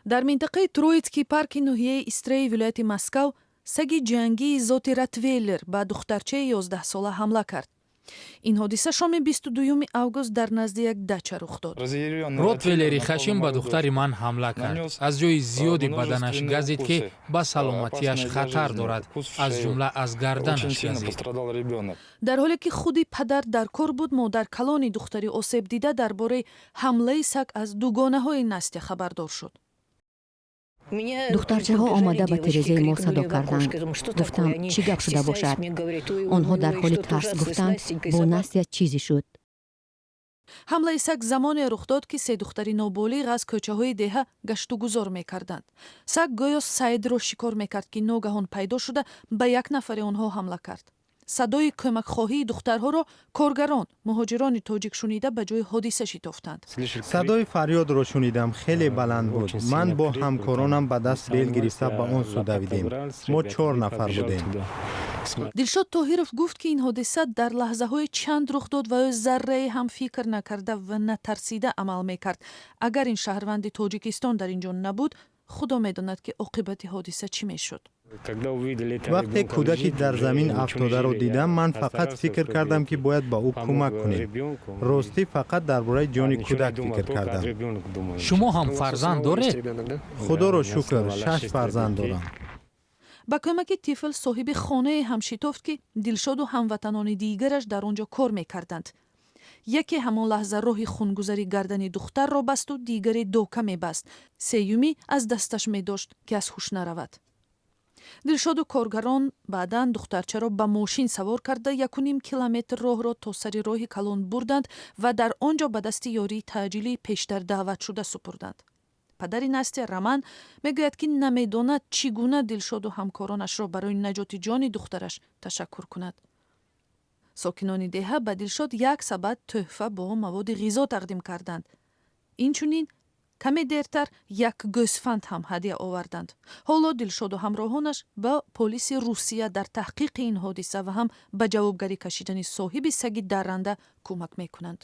Дар минтақаи Троитский парки ноҳияи Истраи вилояти Москав саги ҷангии зоти ротвейлер ба духтарчаи 11-сола ҳамла кард. Ин ҳодиса шоми 22 август дар назди як дача рух дод. Ротвейлери хашим ба духтари ман ҳамла кард. Аз ҷои зиёди баданаш газид, ки ба саломатиаш хатар дорад, аз ҷумла аз гарданаш газид. Дар ҳоле ки худи падар дар кор буд, модаркалони духтари осебдида дар бораи ҳамлаи саг аз дугонаҳои Настя хабардор шуд. Духтарчаҳо омада, ба тирезаи мо садо карданд. Гуфтам, чӣ гап шуда бошад? Онҳо дар ҳоли тарс гуфтанд, бо Настя чизе шуд. Ҳамлаи саг замоне рух дод, ки се духтари ноболиғ аз кӯчаҳои деҳа гаштугузор мекарданд. Саг гӯё сайдро шикор мекард, ки ногаҳон пайдо шуда, ба як нафари онҳо ҳамла кард. Садои кӯмакхоҳии духтарҳоро коргарон, муҳоҷирони тоҷик шунида, ба ҷои ҳодиса шитофтанд. Садои фарёдро шунидам, хеле баланд буд. Ман бо ҳамкоронам ба даст бел гирифта ба он сӯ давидем. Мо чор нафар будем. Дилшод Тоҳиров гуфт, ки ин ҳодиса дар лаҳзаҳои чанд рух дод ва ӯ заррае ҳам фикр накарда ва натарсида амал мекард. Агар ин шаҳрванди Тоҷикистон дар ин ҷо набуд, худо медонад, ки оқибати ҳодиса чӣ мешуд. Вақте кӯдаки дар замин афтодаро дидам, ман фақат фикр кардам, ки бояд ба ӯ кӯмак кунем. Ростӣ, фақат дар бораи ҷони кӯдак фикр кардам. Шумо ҳам фарзанд доред? Худоро шукр, шаш фарзанд дорам. Ба кӯмаки тифл соҳиби хонае ҳам шитофт, ки Дилшоду ҳамватанони дигараш дар он ҷо кор мекарданд. Яке ҳамон лаҳза роҳи хунгузари гардани духтарро басту дигаре дока мебаст, сеюмӣ аз дасташ медошт, ки аз ҳуш наравад. Дилшоду коргарон баъдан духтарчаро ба мошин савор карда, 1,5 километр роҳро то сари роҳи калон бурданд ва дар он ҷо ба дасти ёрии таъҷилии пештар даъватшуда супурданд. Падари Настя Роман мегӯяд, ки намедонад, чӣ гуна Дилшоду ҳамкоронашро барои наҷоти ҷони духтараш ташаккур кунад. Сокинони деҳа ба Дилшод як сабад тӯҳфа бо маводи ғизо тақдим карданд. Инчунин каме дертар як гӯсфанд ҳам ҳадя оварданд. Ҳоло Дилшоду ҳамроҳонаш ба полиси Русия дар таҳқиқи ин ҳодиса ва ҳам ба ҷавобгарӣ кашидани соҳиби саги дарранда кӯмак мекунанд.